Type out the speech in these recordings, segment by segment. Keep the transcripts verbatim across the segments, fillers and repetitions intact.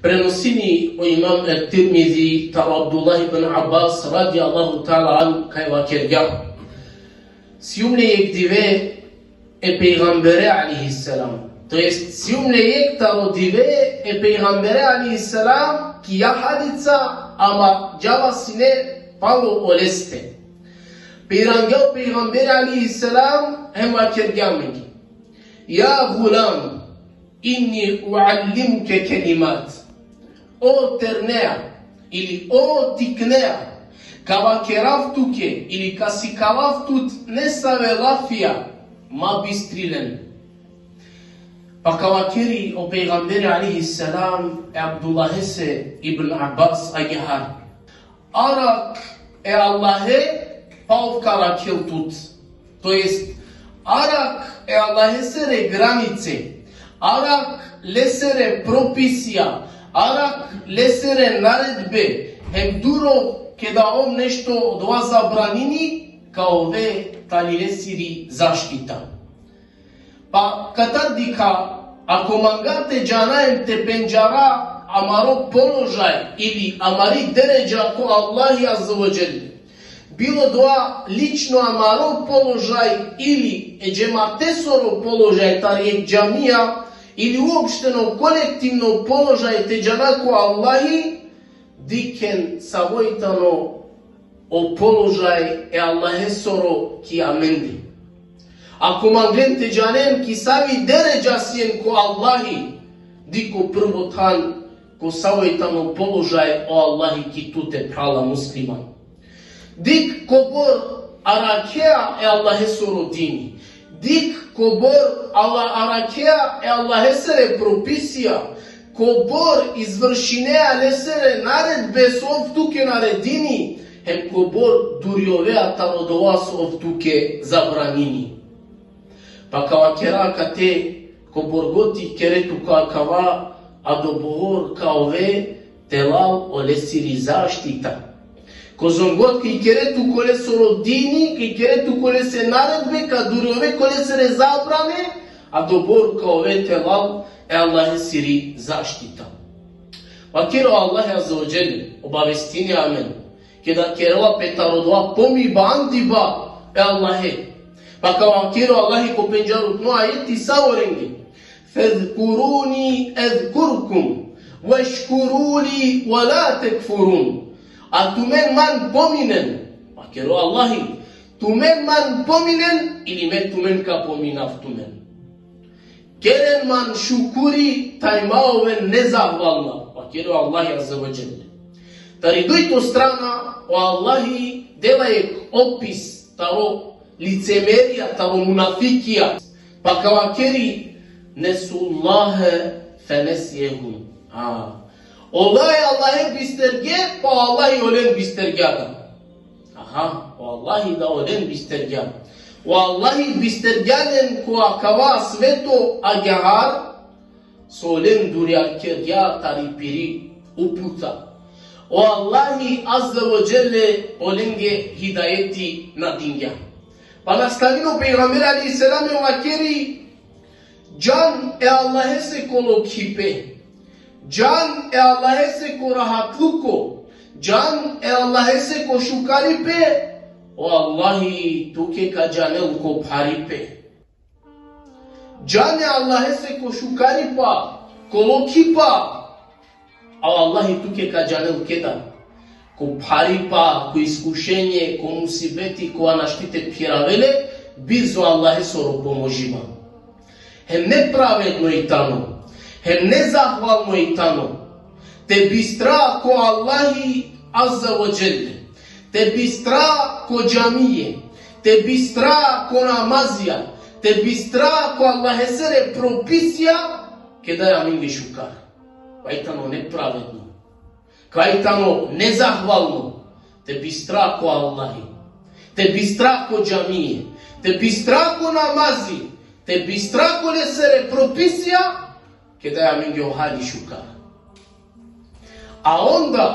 Prenosini o imam et-Tirmizi taro Abdullah ibn Abbas radijallahu ta'ala anhu kaj vakergja: Sijum le jekh dive e pejgambere alejhi selam. To jest, sijum le jekh taro dive e pejgambere alejhi selam ki jahalica, ama džava sine palo oleste. Pirangja o pejgamberi alejhi selam hem vakergja amenge: Ja gulam, inni uallimuke kelimat. O ternea, ili o tiknea, ka vakerav tuke, ili ka sikavav tut nesave lafija, ma bistri len. Pa ka vakeri o pejgamberi alejhi selam e Abdullahese ibn Abbas agjaar: Arakh e Allahe, pa ov ka arakhel tut. To jest, arakh e Allahesere granice, arakh lesere propisija, arakh lesere naredbe, hem dur ov keda ov nešto odova zabranini, ka ove tari lesiri zaštita. Pa katar dikha, ako manga te džana hem te pendžara amaro položaj ili amari deredža ko Allahi azze ve dželle, bilo dova lično amaro položaj ili e džematesoro položaj tari jekh džamija, ili uopšteno kolektivno položaj te džana ko Allahi, dikhen savo i tano o položaj e Allahesoro ki amende. Ako mangen te džanen ki savi deredža sien ko Allahi, dikh ko prvo than ko savo i tano položaj o Allahi ki tute, phrala musliman. Dikh kobor arakhea e Allahesoro dini. Dikh kobor ala arakhea e Allahesere propisija, kobor izvršinea lesere naredbe so ov tuke naredini, hem kobor durjovea taro dova so ov tuke zabranini. Pa ka vakera kate, kobor god te ikere tu ko akava, adobor ka ove telal olesiri zaštita. Kozom god ka ikere tu kolesoro dini, ka ikere tu kolese naredbe, ka durjove kolesere zabrane, adobor ka ove telal e Allahesiri zaštita. Vakeri o Allah azze ve dželle, obavestini amen, keda kerela pe taro dova pomiba, andiba e Allahe. Pa ka vakeri o Allahi ko pendžarutno ajeti savorenge: Fezkuruni ezkurkum, veškuruli ve la tekfurun. A tumen man pominen, vakeri o Allahi, tumen man pominen, ili me tumen ka pominav tumen. Keren man šukuri, taj ma oven nezahvalna, vakeri o Allahi azze ve dželle. Tari dujto strana, o Allahi dela jekh opis taro licemerija, taro munafikija. Pa ka vakeri: Nesullahe fenesijehum. A. Ola e Allahe bisterge, pa o Allahi olen bistergja da. Aha, o Allahi da olen bistergja. O Allahi bistergja len ko akava sveto agjaar, so olen durjakergja tari piri uputa. O Allahi azze ve dželle olenge hidajeti na dingja. Pa nastavini o pejgamberi alejhi selam hem vakeri: Džan e Allahese ko lokhipe, džan e Allahese ko rahatluko, džan e Allahese ko šukaripe, o Allahi tuke ka džanel ko pharipe. Džan e Allahese ko šukaripa, ko lokhipa, a o Allahi tuke ka džanel keda? Ko pharipa, ko iskušenje, ko musibeti, kova našti te phiravel le, bizo Allahesoro pomožiba. Hem nepravedno i tano, hem nezahvalno i tano, te bistra ko Allahi azze ve dželle, te bistra ko džamije, te bistra ko namazija, te bistra ko Allahesere propisija, keda amenge šukar. Kava i tano nepravedno. Kava i tano nezahvalno, te bistra ko Allahi, te bistra ko džamije, te bistra ko namazi, te bistra ko lesere propisija, keda amenge o hali šukar. A onda,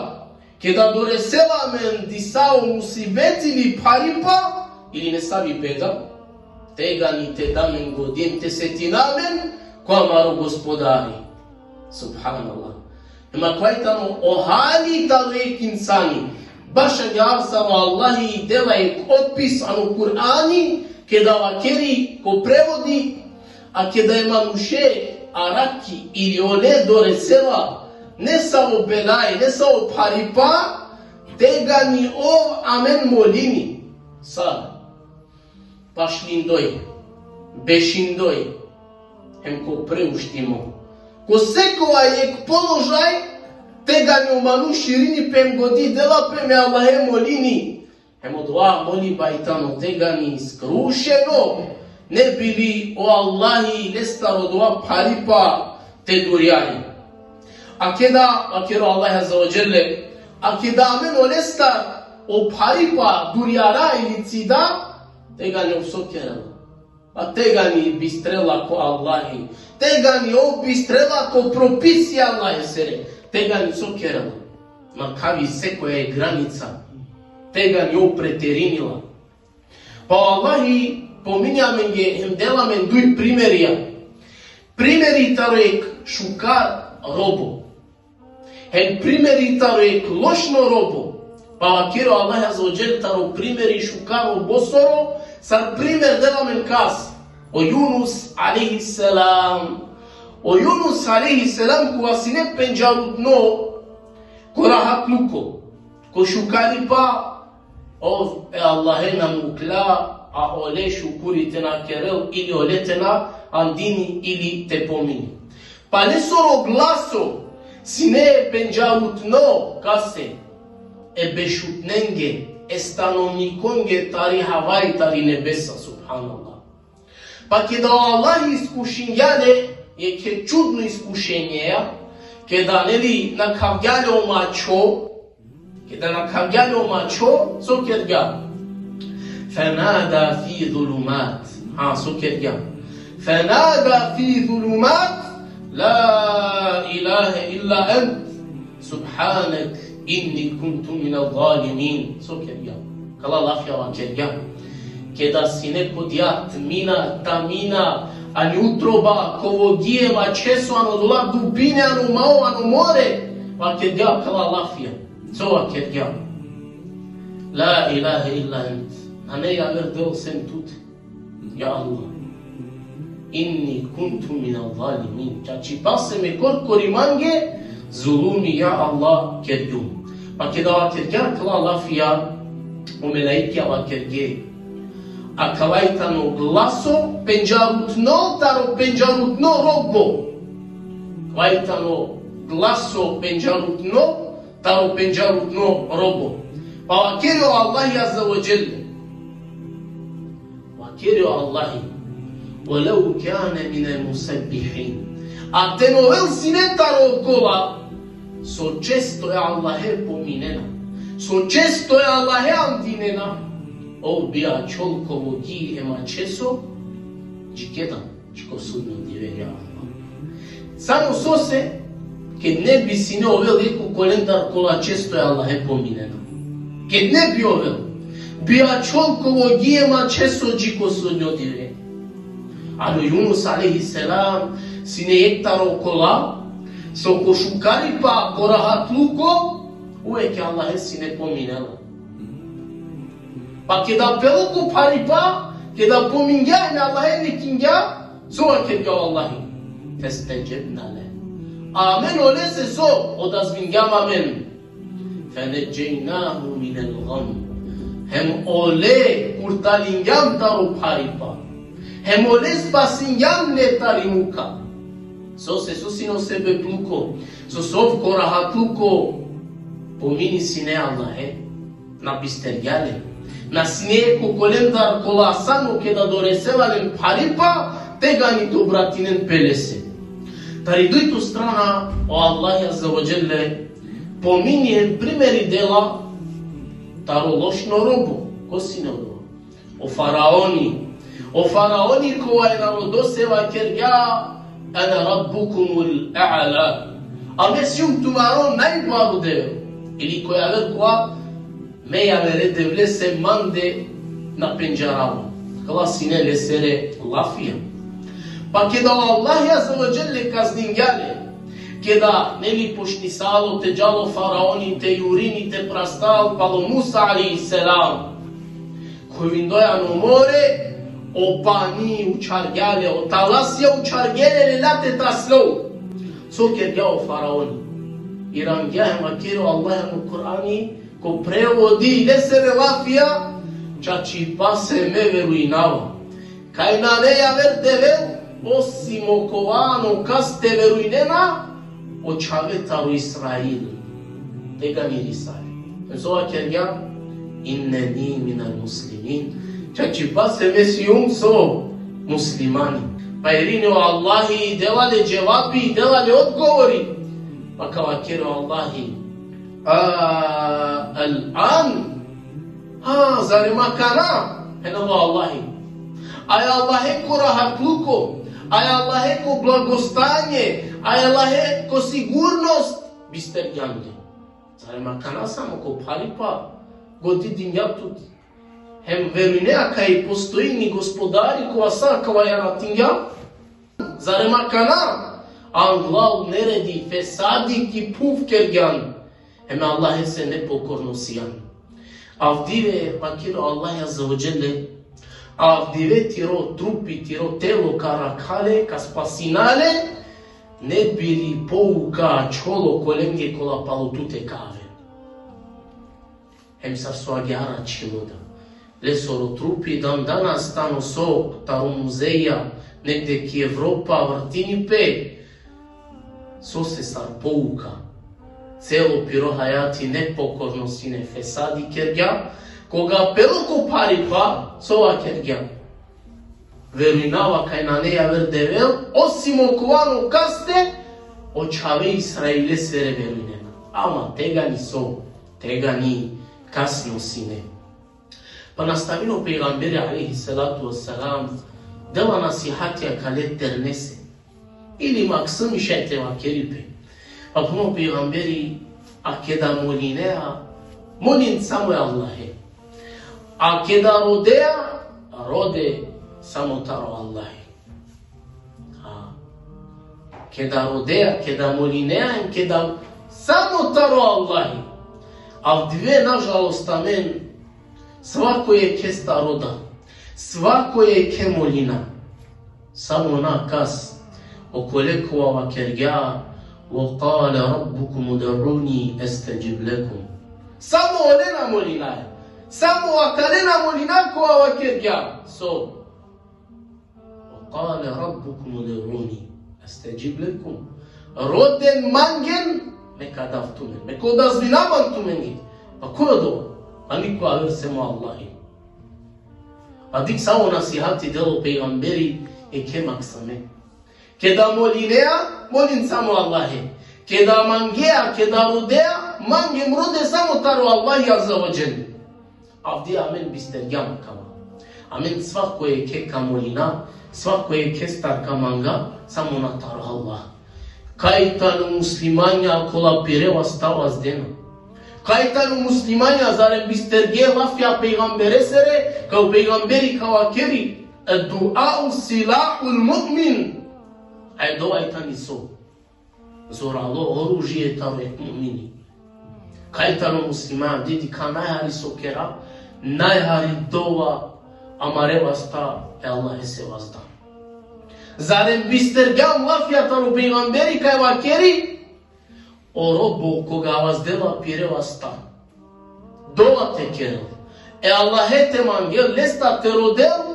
keda doresela amen disavo musibeti ili pharipa, ili nesavi beda, tegani te da amen godi hem te setina amen ko amaro Gospodari. Subhanallah. Ema kova tano o hali taro jekh insani. Baš agjaar sar o Allahi dela jekh opis ano Kur'ani, keda vakeri ko prevodi, a keda e manuše arakhi ili ole doresela nesavo belaj, nesavo pharipa, tegani ov amen molini. Sar? Pašlindoj, bešindoj, hem ko preuštimo. Ko sekova jekh položaj, tegani o manuš irini pe hem godi dela pe hem e Allahe molini. Hem odova moliba i tano tegani skrušeno, ne bi li o Allahi lestar odova pharipa te durjari. A keda, vakeri o Allah Azze ve Dželle, a keda amen olestar o pharipa durjara ili cida, tegani ov so kerela? Pa tegani bistrela ko Allahi, tegani ov bistrela ko propisija Allahesere, tegani so kerela? Nakhavi sekoja granica, tegani ov preterinela. Pa o Allahi pominja amenge hem dela amen duj primerija. Primeri taro jekh šukar robo. Hem primeri taro jekh lošno robo. Pa vakeri o Allah Azze ve Dželle taro primeri šukar robosoro, sar primer dela amen kas? O Junus alejhi selam. O Junus alejhi selam, kova sine pendžarutno ko rahatluko, ko šukaripa, ov e Allahe na mukla, a ole šukuri te na kerel, ili ole te na andini, ili te pomini. Pa lesoro glaso sine pendžarutno kase? E bešutnenge, e stanovnikonge tari havaj, tari nebesa, subhanallah. Pa keda o Allahi iskušingja le jekhe čudno iskušenje, keda, neli, nakhavgja le o mačho, keda nakhavgja le o mačho, so kergja? Fenada fi zulumat. Ha, so kergja? Fenada fi zulumat, la ilahe illa ent, subhanek, inni kuntu minel zalimin. So kergja? Kala lafija vakergja. Keda sine ko dija tmina, tamina, ani utroba, ko vogi e mačheso, ano dola dubine, ano mao, ano more, vakergja kala lafija. So vakergja? La ilahe illa ent. Nane javer Del sem tute. Ja Allah. Inni kuntu minel zalimin. Čačipase me korkori mange zulumi, ja Allah, kergjum. Pa keda vakergja kala lafija, o melaikija vakerge: Akava i tano glaso pendžarutno taro pendžarutno robo. Akava i tano glaso pendžarutno taro pendžarutno robo. Pa vakeri o Allahi Azze ve Dželle. Vakeri o Allahi: Velev kane minel musebbihin. A te na ovel sine taro okola so često e Allahe pominena, so često e Allahe andinena, ov bi ačhol ko vogi e mačheso, dži keda? Dži ko sudnjo dive, ja Allah. Samo sose, ked ne bi sine ovel jekh okolendar kola često e Allahe pominena. Ked ne bi ovel, bi ačhol ko vogi e mačheso dži ko sudnjo dive. Ali o Junus alejhi selam sine jekh taro okola so ko šukaripa, ko rahatluko, uvek e Allahe sine pominela. Pa keda pelo ko pharipa, keda pomingja hem e Allahe vikingja, so vakergja o Allahi? Festedžebna le. Amen olese so odazvingjam amen. Fenedžejnahu minel gam. Hem ole kurtalingjam taro pharipa. Hem ole spasingjam le tari muka. Sose, so sine o sebepluko? Sose ov ko rahatluko pomini sine Allahe, na bistergja le. Na sine jekh okolendar kola sano keda doresela len pharipa, tegani te obratinen pe lese. Tari dujto strana, o Allahi Azze ve Dželle pomini hem primeri dela taro lošno robo. Ko sine odova? O faraoni. O faraoni kova e narodose vakergja: Ene rabbukumul a'la. A me sijum tumaro najbaro Devel. Ili ko javer kova: Me javere Devle sem mande na pendžarava. Kala sine lesere lafija. Pa keda o Allahi Azze ve Dželle kazningja le, Keda, neli, poštisalo te džal o faraoni te jurini, te prastal palo Musa alejhi selam. Khuvindoja ano more, o pani učhargja le, o talasija učhargje le, lela te taslo. So kergja o faraoni? Irangja hem vakeri o Allah ano Kur'ani, ko prevodi lesere lafija: čačipase me verujnava kaj nane javer devel osim okova ano kas te verujnena, o čhave taro Israil. Tegani risali. Hem so vakergja: Inneni minel muslimin. Čačipase me sijum so? Muslimani. Pa irini o Allahi, dela le dževabi, dela le odgovori. Pa ka vakeri o Allahi: A, al-an? Ha, zarem akana? Phenela o Allahi. Aj Allahesoro rahatluko, aj Allahesoro blagostanje, aj Allahesoro sigurnost bistergjan le. Zarem akana samo ko pharipa godi dingja tut? Hem verujnea kaj postojini Gospodari kova sa akava jaratingja? Zarem akana anglal neredi, fesadi ki phuv kergjan, hem Allahese nepokorno sijan? Avdive, vakeri o Allah azze ve dželle, avdive tiro trupi, tiro telo ka arakha le, ka spasina le, ne bi li pouka ačhol okolenge kola palo tute ka aven. Hem sar so agjaar ačhilo da. Lesoro trupi dan danas tano so taro muzeja, negde ki Evropa, vrtini pe. Sose? Sar pouka. Celo piro hajati nepokorno sine, fesadi kergja. Koga pelo ko pharipa, so vakergja? Verujnava kaj nane javer devel osim okova ano kaste o čhave Israilesere verujnena. Ama tegani so, tegani kasno sine. Pa nastavini o pejgamberi alejhi salatu ve selam, dela nasihatija kale ternese. Ili maksumi šaj te vakeri pe. Pa phenela o pejgamberi: A keda molinea, molin samo e Allahe. A keda rodea, rode samo taro Allahi. Ha. Keda rodea, keda molinea, keda samo taro Allahi. Avdive, nažalost, amen svako jekhestar roda, svako jekhe molina. Samo na kas? Okole kova vakergja: Ve kale rabbukum ud'uni estedžib lekum. Samo olena molinaja. Samo akalena molina kova vakergja. So? Ve kale rabbukum ud'uni estedžib lekum. Roden, mangen, me ka dav tumen. Me ka odazvinav man tumenge. Pa koj odova? Pa niko aver sem o Allahi. A dikh savo nasihati delo pejgamberi jekhe maksame. Keda molinea, molin samo Allahe. Keda mangea, keda rodea, mange hem rode samo taro Allahi azze ve dželle. Avdive amen bistergjam akava. Amen svako jekhe ka molina, svako jekhestar ka manga, samo na taro Allah. Kaj tano muslimanja kola pire vasta vazdena? Kaj tano muslimanja, zarem bistergje lafija pejgamberesere, kaj o pejgamberi ka vakeri: Edduau silahul mu'min. A e dova i tani so? Zoralo oružje taro jek mu'mini. Kaj tano musliman, didi, ka najhari so kera? Najhari dova amare vasta e Allahese vazda. Zarem bistergjam lafija taro pejgamberi kaj vakeri: O robo koga vazdela pire vasta, dova te kerel, e Allahe te mangel, lestar te rodel,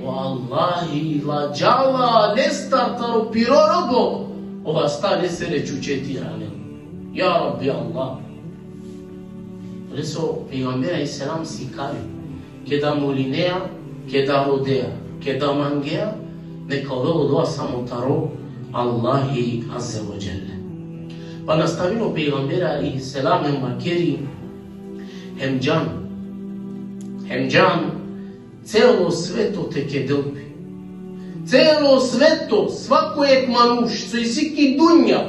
o Allahi ladžala lestar taro piro robo, o vasta lesere čuče te iranel. Ja Rabbi Allah. Leso pejgamberi alejhi selam sikavi. Keda molinea, keda rodea, keda mangea, neka ovel odova samo taro Allahi azze ve dželle. Pa nastavini o pejgamberi alejhi selam hem vakeri: Hem džan, hem džan, celo sveto te kedel pe. Celo sveto, svako jek manuš so isi ki dunja,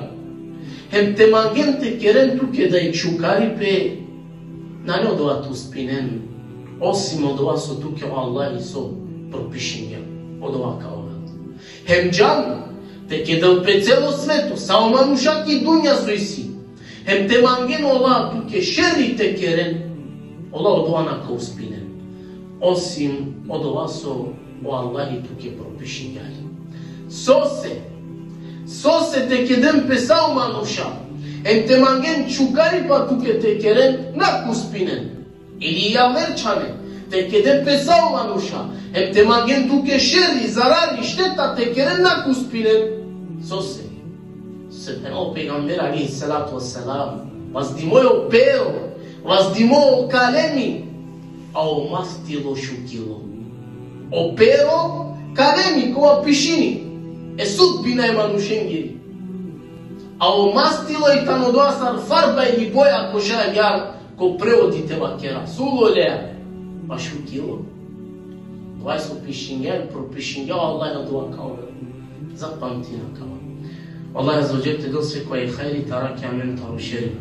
hem te mangen te keren tuke da jek šukaripe, nane odova te uspinen, osim odova so tuke o Allahi so propišingja, odova ka ovel. Hem džan, Te kedel pe celo sveto, sa o manuša ki dunja so isi. Hem te mangen ola tuke šeri te keren, ola odova na ka uspinen. Osim odova so o Allahi tuke propišingja le. Sose, sose te keden pe sa o manuša, hem te mangen čhukaripa tuke te keren, na ka uspinen. Ili javer čhane, te keden pe sa o manuša, hem te mangen tuke šeri, zarari, šteta te keren, na ka uspinen. Sose? Se phenela o pejgamber alejhi salatu vesselam, vazdimo o pero, vazdimo o kalemi, a o mastilo šukilo. O pero, kalemi, kova pišini e sudbina e manušengiri. A o mastilo i tano odova sar farba ili boja, ko šaj agjaar ko prevodi te vakera. Sulo lea, pa šukilo. Odova so pišingja, propišingja o Allah, odova ka ovel. Zapamtina ka ovel. Allah azze ve dželle te del sekoj hajri, te arakhi amen taro šeri.